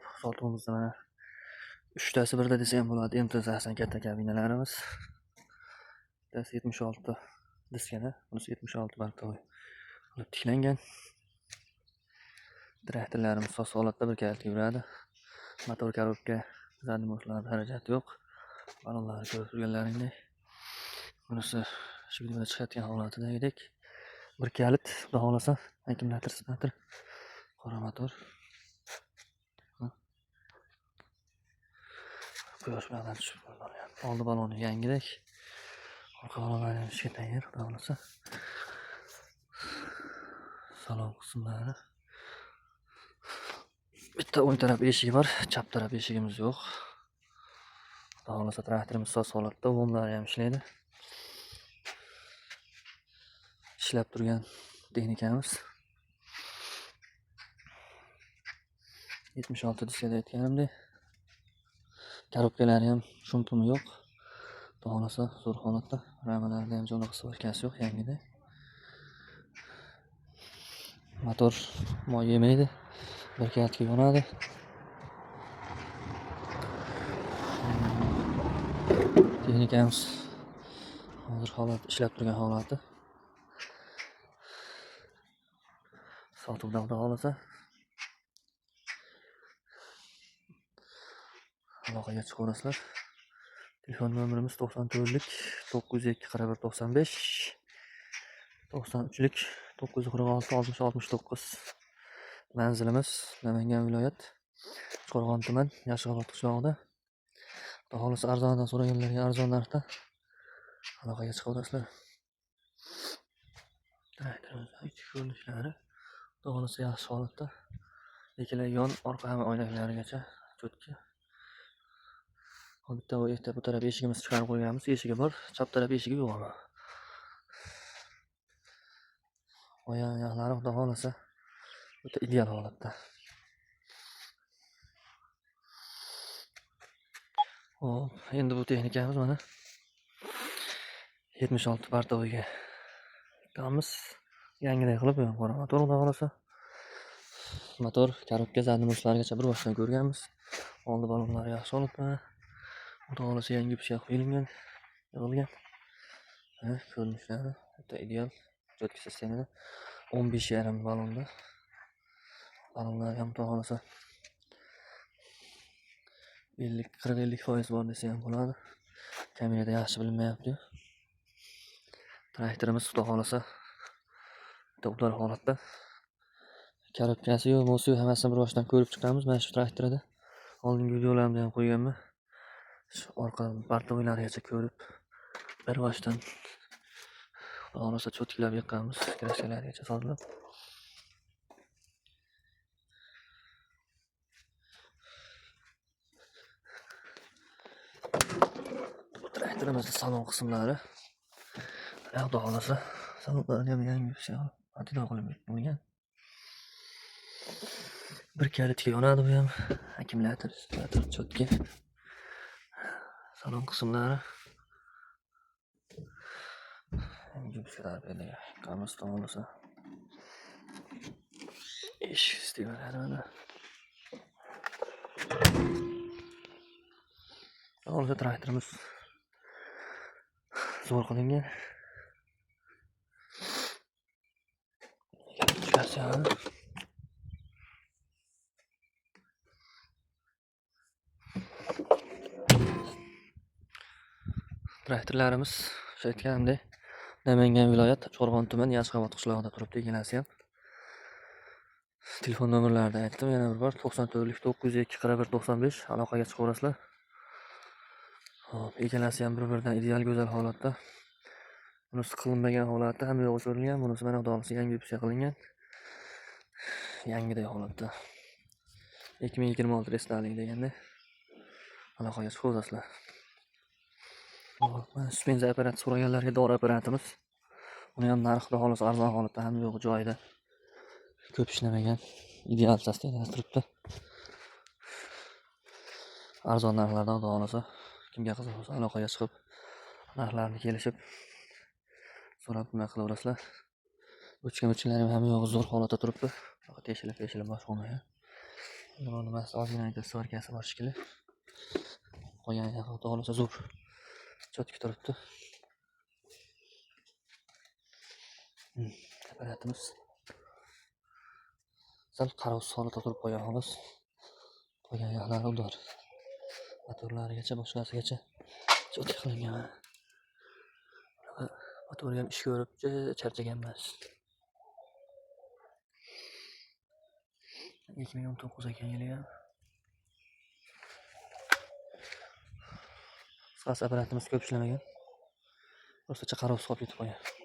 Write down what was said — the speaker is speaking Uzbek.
Xo'p, sotuvimizda mana uchtasi birda desa ham bo'ladi. MT-80 katta kabinalarimiz. Bittasi 76 diskada, bunisi 76 bortovoy qilib tiklangan. Traktorlarimiz soz holatda bir kalitga yuradi. Motor korobka, zadniy mostlarda xarajat yo'q. Balonlarni ko'rib turganlaringdek. Bunisi shu videoda chiqayotgan holatidagidek. Bir kalit, xudo xohlasa, akkumulyator, sipatir, qora motor. Quyosh bilan tushib boryapti. Oldi baloni yangidek. Orqa balonlari ham ishga tayyor, xudo xohlasa. Salon qismlari. Bitta o'ng taraf eshigi bor, chap taraf eshigimiz yo'q. Xudo xohlasa traktorimiz soz holatda, vomlari ham ishlaydi. Ishlab turgan texnikamiz. 76 diskada aytganimdek. Korobkalari ham shumpumi yo'q. Xudo xohlasa zo'r holatda. Ramalarida ham jonliq svarkasi yo'q, yangida. Motor moy yemaydi. Bir kalitga yonadi. Texnikamiz hozir holat ishlab turgan holati. Sotuvda xudo xohlasa. Aloqaga chiqaverasizlar. Telefon nomerimiz 94lik 902 41 95, 93lik 946 60 69. Manzilimiz Namangan viloyat, Qo'rg'on tuman, Yashiobod qishlog'ida. Xudo xohlasa arzondan so'raganlarga arzon narxda aloqaga chiqaverasizlar. Traktorimizning ichki ko'rinishlari xudo xohlasa yaxshi holatda. Ikkala yon orqa hamma oynaklarigacha cho'tki. Bitta bu erta bu taraf eshigimizni chiqarib qo'yganmiz, eshigi bor, chap taraf eshigi yo'q ammo. Oyoqlari xudo xohlasa o'ta ideal holatda. Xo'p, endi bu texnikamiz mana 76 bortovoyga qo'yamiz. Yangiday qilib bu ham qora motor xudo xohlasa. Motor, korobka, zadniy mostlargacha bir boshdan ko'rganmiz. Oldi balonlari yaxshi holatda. Xudo xohlasa yangi pichoq qo'yilgan, yig'ilgan. Ha, ko'rinishlari o'ta ideal. Cho'tki sistemada 15,5 balonda. Balonlar ham xudo xohlasa 40-50% bor desa ham bo'ladi. Kamerada yaxshi bilinmayapti. Traktorimiz xudo xohlasa o'ta udal holatda. Korobkasi yo'q, mo'si yo'q, hammasini bir boshdan ko'rib chiqamiz mana shu traktorda. Oldingi videolarimda ham qo'yganman. Shu orqa bortovoylarigacha ko'rib bir boshdan xudo xohlasa cho'tkilab yiqqanmiz, kraskalarigacha sozlab. Bu traktorimizning salon qismlari. Xudo xohlasa salonlari ham yangi atino qilib qo'yilgan. Bir kalitga yonadi bu ham. Akkumulyator, sipator, cho'tki. Salon qismlari. Qamiz to'g'risi. Eshik sistemalari mana. To'g'risi traktorimiz zo'r qilingan. Traktorlarimiz o'sha aytganimdek Namangan viloyat, Qo'rg'on tuman, Yashiobod qishlog'ida turibdi ikkalasi ham. Telefon nomerlarini aytdim yana bir bor 94lik 902 41 95 aloqaga chiqaverasizlar. Xo'p, ikkalasi ham bir-biridan ideal go'zal holatda. Bunisi qilinmagan holatda, hamma yo'g'i ko'rilgan, bunisi mana xudo xohlasa yangi yupsha qilingan. Yangiday holatda. 2026 restalik deganda aloqaga chiqaverasizlar. Mana suspensiya apparati so'raganlarga dori apparatimiz. Uni ham narxi xudo xohlasa arzon holatda, hamma yo'g'i joyida. Ko'p ishlamagan, ideal sostoyaniyada turibdi. Arzon narxlardan xudo xohlasa kimga qiziq bo'lsa aloqaga chiqib, narxlarni kelishib so'rab nima qilaverasizlar. O'chgan-o'chganlari ham hamma yo'g'i zo'r holatda turibdi. Teshilib, teshilib boshqa bo'lmagan. Nima nimasi ozgina aytib svarkasi bor shekilli. Qolgan yog'i xudo xohlasa zo'r. Cho'tki turibdi. Apparatimiz sal qarovsiz holatda turib qolgan xolos. Qolgan yoqlari udor. Motorlarigacha, boshqasigacha cho'tki qilingan. Motorga ham ish ko'rib charchagan emas. 2019 ekan yili ham. Qisqasi apparatimiz ko'p ishlamagan. Rosacha qarovsiz qolib ketib qolgan.